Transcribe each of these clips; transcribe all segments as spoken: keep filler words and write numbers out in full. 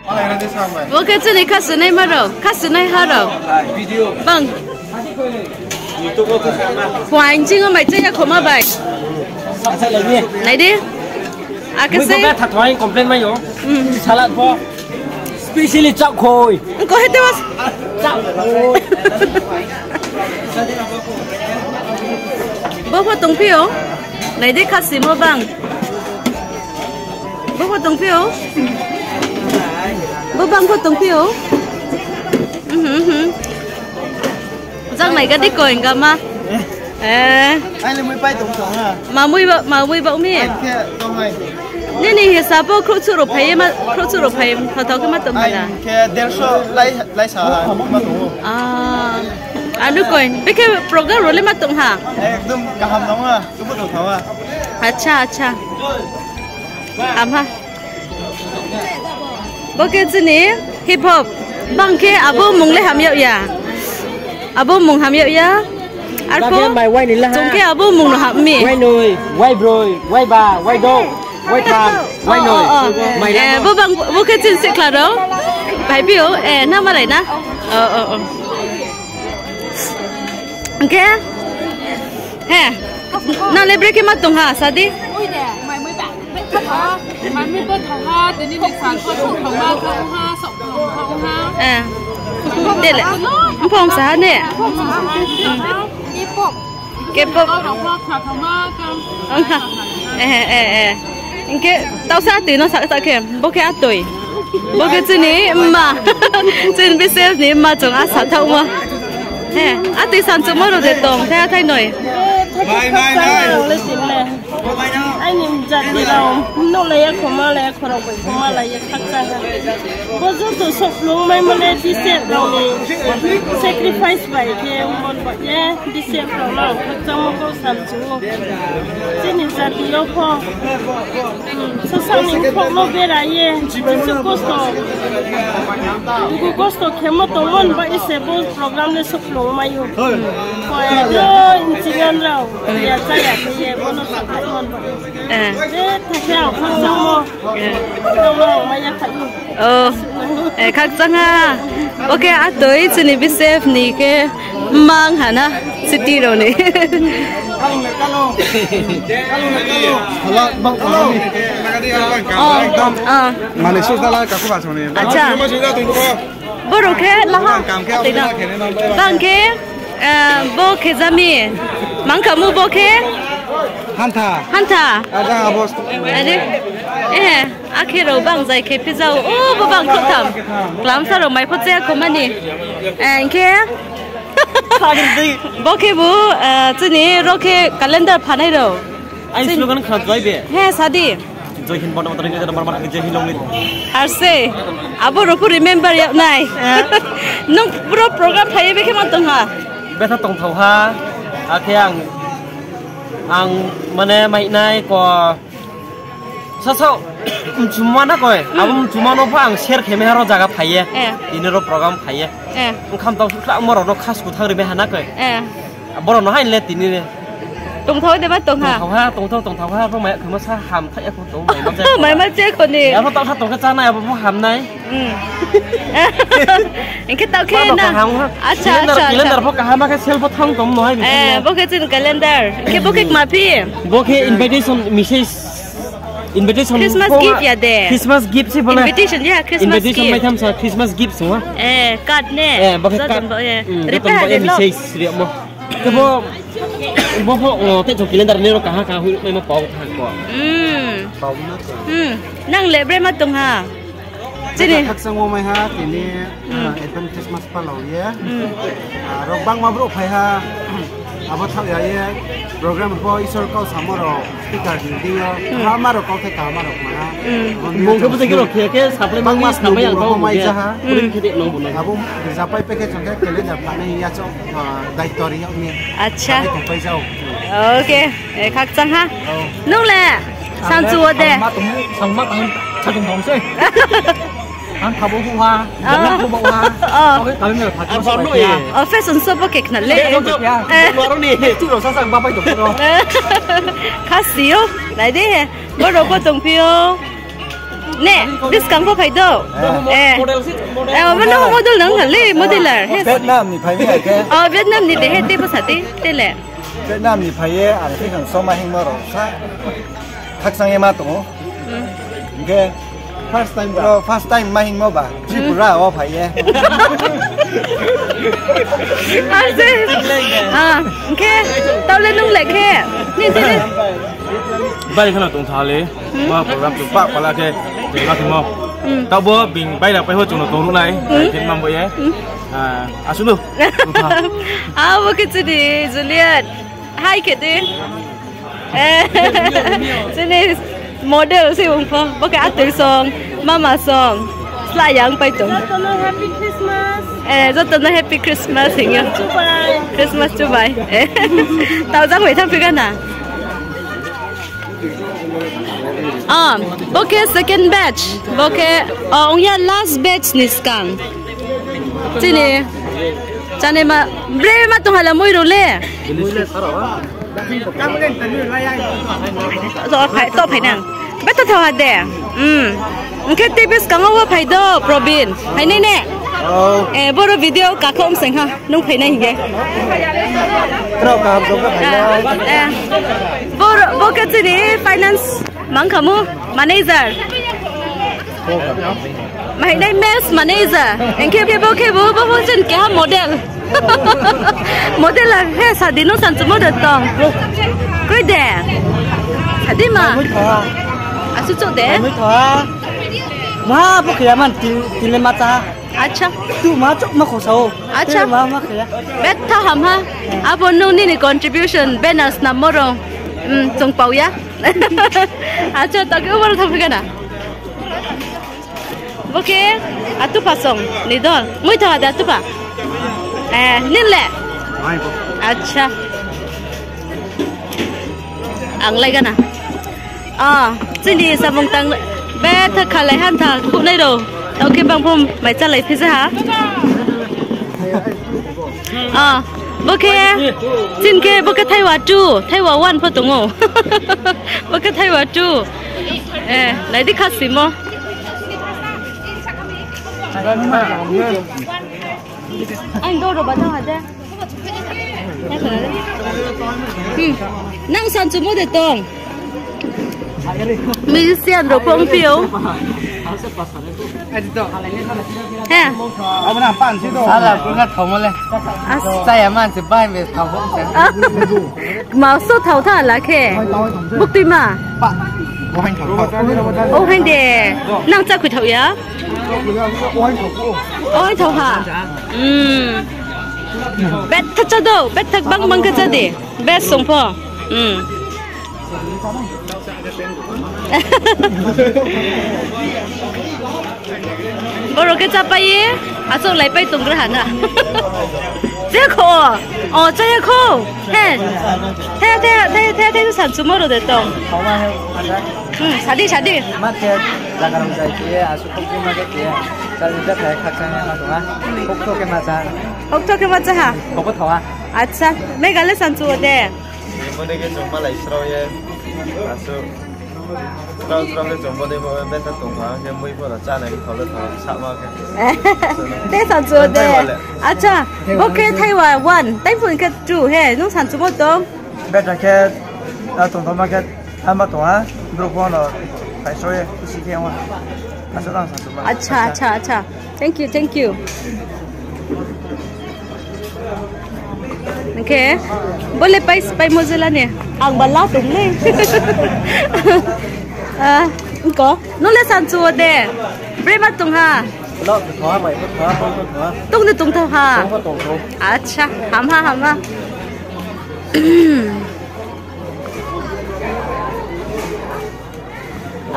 Bo khe chini khasinai ma rao, khasinai ha rao. Bang. Phuaing ching o mai chaya khoma bai. Nai di. Akhe se. Mui bo khe thathai complain mai o. Salad pho. Specially chak khoi. Ko he te was. Chak khoi. Bo pho tongphi o. Nai di khasimo bang. Bo pho tongphi o. Bo bang pho tongphi o. Mhm, mhm. Jang nai ga di ko hingga ma. Eh. Ai le mui pai tong tong ha. Ma mui ba, ma mui ba umi. Ai khe tong hai. Nini hisab o khrouhchuh rao phai ye ma, khrouhchuh rao phai ye, tha tha khe ma tong ha na. Ai khe derso lai, lai sa ha, ma tong o. Ah. Anu koi, bekhe program rao le ma tong ha. Ekdom kaham nang ha, tubu tong tha ha. Acha, acha. Ama. Bo khe chini hip hop. Bang khe abo mung le ham yag ya. Abo mung ham yag ya. Arphuh mai wai ni la ha. Chung khe abo mung no ham mi. Wai noi, wai broi, wai ba, wai do, wai tham, wai noi. Oh, oh, oh. Mai la. Eh, bo bang, bo khe chini sikhla rao. Bai phi o, eh, na malai na. Oh, oh, oh. Hing khe? He. Nang le bre khe ma tong ha, sa di. Oi de, mai mui ba. Mai mui bo thang ha, tini ni sal pho song thang ma, thang ha, sok thang ha. Eh. De le. Mphom sa ha ne. Mphom sa ha ne. K-pop. K-pop. Kau rao pho khna thang ma, kau. Ang ha. Eh, eh, eh. Hing khe, tau sa tui no sa, sa khe, bo khe atoi. Bo khe chini mma. Chini B C F ni mma chung a sa thang ma. Eh, atoi san chung mo ro de tong, thai, thai noi. Nai, nai, nai. Aini jati rao, no lai ya khoma lai ya khorok bai khoma lai ya khakchang ha. Bo joto soklung mai mo le B C F rao ni sacrifice bai khe mon bai ye B C F rao no khakchangmo kau sam chu. Chini jati yo pho, hmm, sasang ni khok no bera ye, kisu kosto, dugu kosto khemo tongmo ni bai se bo program le soklung mai ou. Koi, engineer rao, ya chaya khe ye, bo no soklung mon bai. Eh. Je, thakhe ang khakchangmo. Eh. Tongmo mai ya phai ou. Oh. Eh, khakchang ha. Okay, atoi chini B C F ni khe mang ha na, city rao ni. Hala, bang, bang. Oh. Ekdom. Ah. Mane, sus dala, kaku ba soni. Acha. Boro khe laha. Bang khe, eh, bo khe jami. Mangkhamu bo khe? Hantha. Hantha. Ada abos. Are. Eh, akhe rao bang zai khe phi jao. O, bo bang khrouh tham. Klamsa rao mai pho chaya khoma ni. Eh, hing khe? Bo khe bo, eh, chini ro khe calendar phanai rao. Ai slogan khna jai be. He, sa di. Jai Hind, Bande Mataram, Jai Hind, Bande Mataram, Jai Hind, long live. Ar se, abo rao pho remember yag nai. Eh. Nung boro program phai ye bekhe ma tong ha? Betha tongthao ha, akhe ang, ang mane mainai ko, sasao, mchuma na koi, abo mchuma no pho ang share khe mai ha ro jaga phai ye. Eh. Tini ro program phai ye. Eh. Ongkham tau sukhla mo rao no khas kuthang ri mai ha na koi. Eh. Boro no hain le tini le. Tongthao de ba tong ha? Tongthao ha, tongthao, tongthao ha, bo mai khemo sa ham thai ya kho tong, mai ma che kho ni. Abo tau sa tong khe chánai, abo pho ham nai. Hmm. Hing khe tau khe na. Acha, calendar, acha, calendar pho kaham khe sel pho thang tong no hai. Eh, bo khe chini calendar. Hing khe bo khe kma phi? Bo khe invitation message. Invitation Christmas gift ya de. Christmas gift se bo le. Invitation ya, Christmas gift. Invitation mai tham sa Christmas gift song ha. Eh, card ne? Eh, bo khe card. Joton bo, eh. Hmm, joton bo, eh, message ri mo. Khe bo, bo pho, o, tei chung calendar ni ro kaha kaha hui mai ma pau tha ko. Hmm. Pau ma ko. Hmm. Nang le bre ma tong ha? Chini. Khakchang wo mai ha, tini, hmm, ah, Advent Christmas palao ye. Hmm. Ah, rao bangma brouh phai ha, abo thaoh ya ye, program pho Isor kau samo rao. Speaker ni deing yo, hmm, kaham ma rao kau khe kaham ma rao kma ha. Hmm. Bung khe bo khe rao khe khe supply bangma supply ang kau mai ja ha. Hmm. Abo rzapai pe khe chung khe calendar phanai ya chouh, ah, daito ri yag ni. Acha. Tongpai jao. Okay. Eh, khakchang ha. Oh. Nung le? Samchu wo de. Ang ma tong, ang ma tong, sa tong tong se. Ang thabo hu ha, oh, jala hu ba ha. Oh. Okay, kami ni pha. Ang pha no ye. Oh, fashion show bo khe khna le. Eh, eh. Bo aro ni, tu rao sa sa ba pai tong ro. Khasi yo, nai de he. Boro bo tong phi yo. Ne, buskang pho phai do. Eh. Eh, abo no model nang kha le, modeler. He. Vietnam ni phai mi ai khe. Oh, Vietnam ni de he, te pho sa di, te le. Vietnam ni phai ye, ang khe khang soma hingmo rao sa. Khakchang ye ma tong ou. Hmm. Hing khe first time ba? Ro first time ma hingmo ba. Tripura wo phai ye. Ase. Ah, hing khe, tau le nung le khe. Ni, ni, ni. Bai kheno tong tha le. Hmm. Ma program tu pa pala khe, tei ma khemo. Hmm. Tau bo bing bai rao pai ho chung no tong ruh nai. Hmm. Ai khe ma bo ye. Hmm. Ah, asuh no. Tong tha. Abo khe chini Juliet. Hai khe di. Eh, chini model se ong pho. Bo khe atoi song, mama song. Sla yang pai tong. Joto no happy Christmas. Eh, joto no happy Christmas hing yo. Chubai. Christmas chubai. Eh. Tau jang bai thang phi gana. Ah, bo khe second batch. Bo khe, oh, ong ya last batch ni skang. Chini, chane ma, bre ma tong hala moi rao le. To phai, to phai nang. Betha thao ha de. Hmm. Hing khe tei buskang wo phai do, Probin. Phai nai ne? Oh. Eh, boro video kakhom seng ha. Nung phai nai hing ye. Krao kaham tong khe phai nai. Ah, eh. Boro, bo khe chini finance mangkhamu manager. Mahinai mes manager. Hing khe bo khe bo, bo, bo chini keha model. Model a he sadi no sanchumo de tong. Kroi de. Sadi ma. Asuh chouh de. Mui tho ha. Ma bo khe ya man tin, tin le ma cha. Acha. Tu ma chouh ma kho sa ou. Acha. Tu ma ma khe ya. Betha ham ha. Abo nung nini contribution, bena snammo rao. Hmm, chung pau ya. Acha, ta khe ubar thang phi gana. Bo khe atupha song ni dol. Mui tho ha de atupha. Eh, nini le? Acha. Ang lai gana. Ah, chini samung tang betha khalai hantha khuhnai rao. Tao khe bang pho mai chálai phi ja ha. Ah, bo khe, chini khe bo khe Thaiwa two, Thaiwa one pho tong ou. Bo khe Thaiwa two. Eh, nai di khasimo. Ang doro ba tang ha de. Hmm. Nang sanchumo de tong. Musician rao pho ongphi ou. He. Sala, bung na thaomo le. As- Chaya man se bai me thao. Ah. Ma so thao tha la khe. Buktui ma. O haing de. Nang chakhui thao ya? O haing thao ha. Hmm. Betha cha do, betha bang bang khe cha de. Best song pho. Hmm. Boro khe chápai ye, achouh laipai tonggra ha na. Chaya kho, o, chaya kho. He. The, the, the, the, the, sanchumo rao de tong. Hmm, sadi, sadi. Ma khe, zaga rao jai khe, asuh khokti ma khe khe, chari da thai khakchang ma tong ha. Khokto khe ma cha. Khokto khe ma cha ha. Khokto thawa. Acha, mega le sanchu de. Mode khe chung malai srao ye, asuh srao srao khe chung mode bo betha tong tha khe mui pho no chánai thao le thao sa ma khe. Te sanchu de. Acha, bo khe Thaiwa one, tai phun khe two he, nung sanchumo tong? Betha khe, a tong thaoma khe, ama tong ha, brouh pho no, phai soi, khusi khe ong ha. Asuh ang sanchumo. Acha, acha, acha. Thank you, thank you. Hing khe, bo le pai, pai mojela ni. Ang ba la tong le. Ah, ko, nung le sanchu wo de. Brema tong ha. Tong de tong tong ha. Acha, ham ha, ham ha.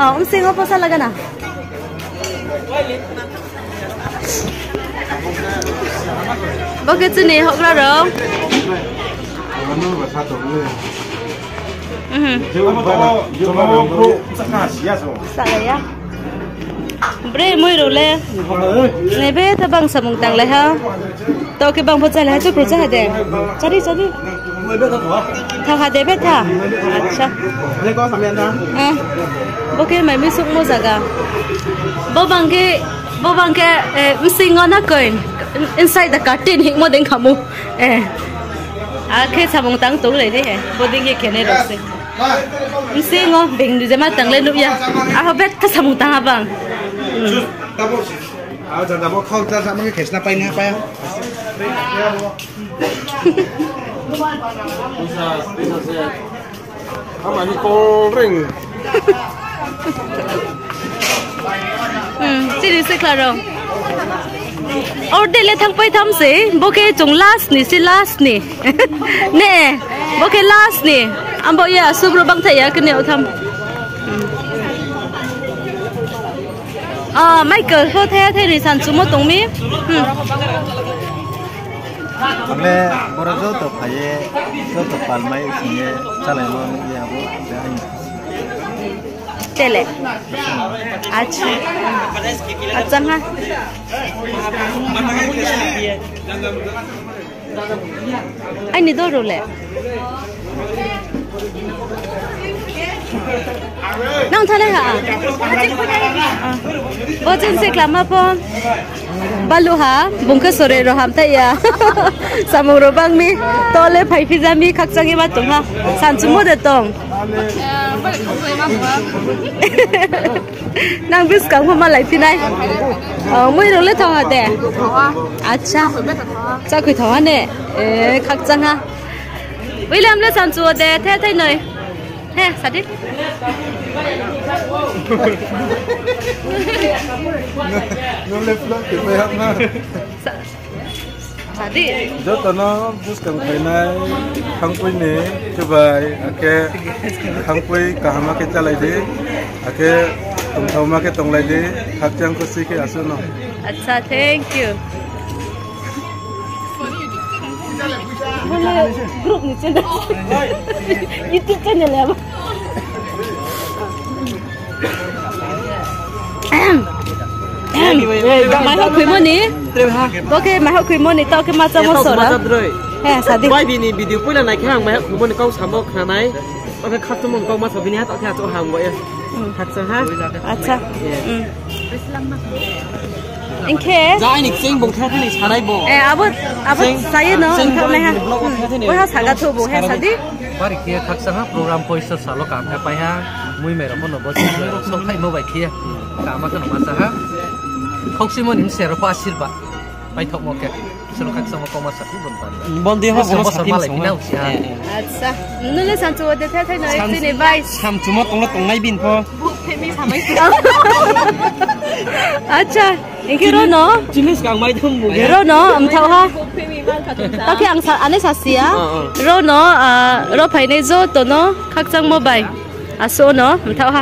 Oh, um sing o posa laga na. Bo khe chini houhgra rao. Mhm. Salai ya. Bre mui rao le. Nai be ta bang samung tanglai ha. To khe bang pho chalai ha, chupru cha ha de. Chari, chari. Tha ha de betha. Acha. Eh, bo khe mai mi sukmo zaga. Bo bang khe, bo bang khe, eh, bsing o na koi. Inside the curtain hingmo dei khamu. Eh. Akhe samung tang tong lai di he. Bo dei khe khenai rao se. Bsing o beng ni je ma tang le nuh ya. Aho betha samung tang ha bang. Hmm. Abo jang abo khau ja ja ma khe khesna pai na pai ya. Ama hi kong ring. Hmm, chini se khlaro. Orde le thangpai tham se, bo khe chung last ni se last ni. Ne, bo khe last ni. Ambo ya subro bang thai ya kene o tham. Hmm. Ah, Michael, pho thai thai ni sanchumo tong mi. Hmm. Ang le boro joto phai ye, joto palmai sing ye, chalaimo nuh ye abo, je aini. Tele. Acha. Acha ha. Aini doro le. Nang thalai ha? Ah. Bo chini se klama pho. Balu ha, bung khe sore ro ham thai ya. Samung ro bang mi. To le phai phi ja mi, khakchang ye ma tong ha. Sanchumo de tong. Nang buskang pho malai phi nai. Oh, mui rao le thong ha de? Acha. Chakhui thong ha ne? Eh, khakchang ha. William le sanchu de, the thai noi. He, sadi. Nung le vlog khe pai hap na. Sa-, sadi. Joto no buskang phainai, thangpui ni chubai, akhe thangpui kaham khe chalai di, akhe tongthaoma khe tonglai di, khakchang khusi khe asuh no. Acha, thank you. Bo le group ni channel. YouTube channel ya bo. Mai hao khuimo ni. Bo khe mai hao khuimo ni, tao khe ma chámo sora. He, sadi. Bai bini video poila nai khe ang mai hao khuimo ni kau samo khnanai. Oke, khakchangmo kau ma sa bini ha, tao khe achouh ham bo ya. Hmm. Khakchang ha. Acha. Hmm. Hing khe. Ja, aini kcheng bung khe thani sarai bo. Eh, abo, abo saye no, ang thanngnai ha. Bo ha saga thu bo, he sadi. Bari khe khakchang ha, program poisa salo kam khe pai ha. Mui mai rao pho no bo si rao so khaimo bai khe. Kama khe no ma sa ha. Khauksimo ni se rao pho asirbad. Paithokmo khe. Salo khakchangmo kau ma sa phi bon pan. Bon di ho, bosor malai phi nang si ha. Acha. Nung le sanchu de the thai no, chini bai. Samchumo tong lo tongnai bini pho. Acha. Hing khe ro no. Chini skang mai thum bu. Ro no, mthao ha. Tao khe ang sa, ane sa si ya. Ro no, ah, ro phainai joto no, khakchangmo bai. Asuh no, mthao ha.